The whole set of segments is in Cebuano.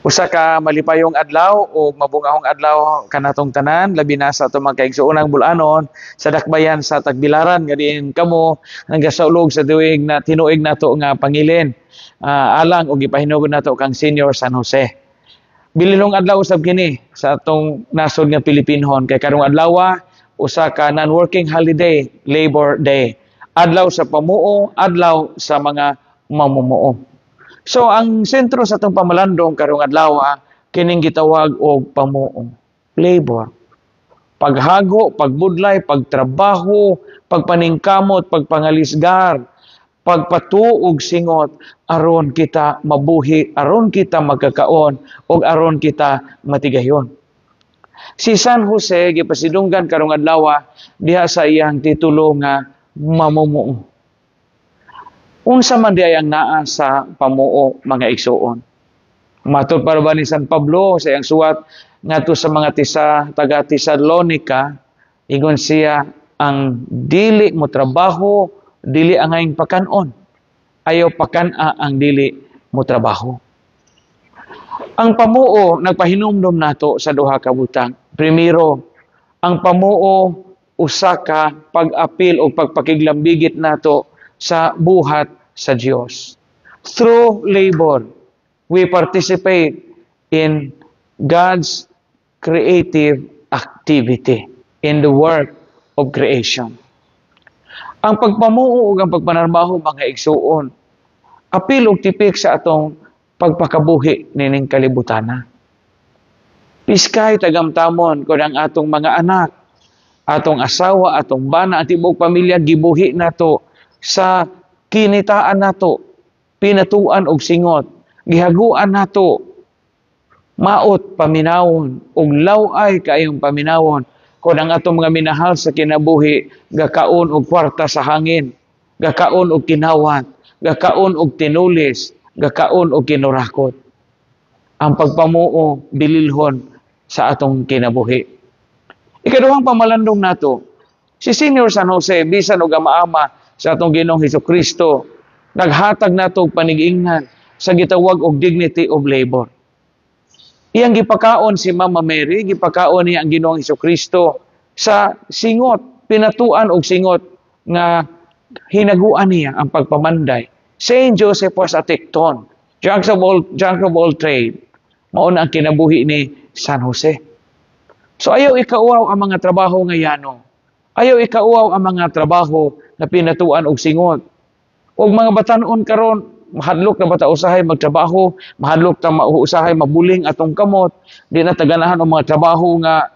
Usa ka malipayong adlaw o mabungahong adlaw kanatong tanan, labi na sa atong mga kaigsuonang Bul-anon sa dakbayan sa Tagbilaran nga diin kamo nagasaulog sa tuig na tinuig nato nga pangilin alang og gipahinugod nato kang Senior San Jose. Bilinong adlaw usab kini sa atong nasod nga Pilipinhon kay karong adlaw usa ka non-working holiday, Labor Day. Adlaw sa pamuo, adlaw sa mga mamumuo. So ang sentro sa atong pamalandong karong adlaw kining gitawag og pamuo, labor. Paghago, pagbudlay, pagtrabaho, pagpaningkamot, pagpangalisgar, pagpatuo og singot aron kita mabuhi, aron kita magkakaon ug aron kita matigayon. Si San Jose gipasidunggan karong adlaw diha sa iyang titulo nga mamumuo. Unsa man diay ang naa sa pamuo, mga igsuon? Matod para ba ni San Pablo sa iyang suwat ngadto sa mga tisa taga Tesalonica, ingon siya, ang dili mo trabaho, dili angayng pakanon. Ayaw pakan-a ang dili mo trabaho. Ang pamuo nagpahinumdom nato sa duha ka butang. Primero, ang pamuo usa ka pag-apil o pagpakiglambigit nato sa buhat sa Dios. Through labor, we participate in God's creative activity, in the work of creation. Ang pagpamuo ug ang pagpanarbaho, mga igsuon, apil og tipik sa atong pagpakabuhi nining kalibutana. Piskay tagamtamon kon ang atong mga anak, atong asawa, atong bana, ang tibuok pamilya gibuhi nato sa kinitaan nato, pinatuan og singot, gihaguan nato, maot paminawon ug law-ay kaayong paminawon kon ang atong mga minahal sa kinabuhi gakaon og kwarta sa hangin, gakaon og kinawat, gakaon og tinulis, gakaon og kinurakot. Ang pagpamuo bililhon sa atong kinabuhi. Ikaduhang pamalandong nato, si Senior San Jose bisan og ama-ama sa atong Ginoong Hesus Kristo, naghatag nato og panigingnan sa gitawag og dignity of labor. Iyang gipakaon si Mama Mary, gipakaon niya ang Ginoong Hesus Kristo sa singot, pinatuan og singot nga hinaguan niya ang pagpamanday. Saint Joseph was a tekton, jack of all trade. Mao na ang kinabuhi ni San Jose. So ayaw ikauaw ang mga trabaho nga yano. Ayaw ikauaw ang mga trabaho na pinatuan og singot. Og mga batanon karon, mahadlok na ba ta usahay magtrabaho, mahadlok ta usahay mabuling atong kamot, di na taganahan og mga trabaho nga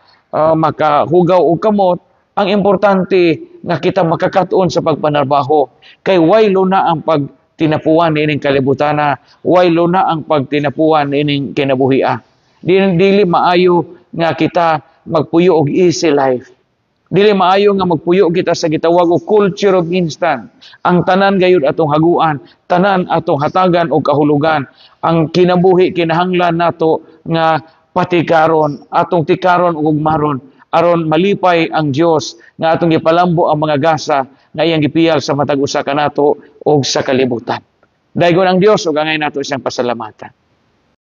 makahugaw og kamot. Ang importante nga kita makakatuon sa pagpanarbaho kay way luna ang pagtinapuan niining kalibutana, way luna ang pagtinapuan niining kinabuhia. Dili maayo nga kita magpuyo og easy life. Dili maayo nga magpuyo kita sa gitawag og culture of instant. Ang tanan gayud atong haguan, tanan atong hatagan og kahulugan. Ang kinabuhi kinahanglan nato nga patikaron, atong tikaron ug ugmaron aron malipay ang Dios nga atong gipalambo ang mga gasa nga iyang gipiyal sa matag usa kanato ug sa kalibutan. Daygon ang Dios ug angay nato siyang pasalamatan.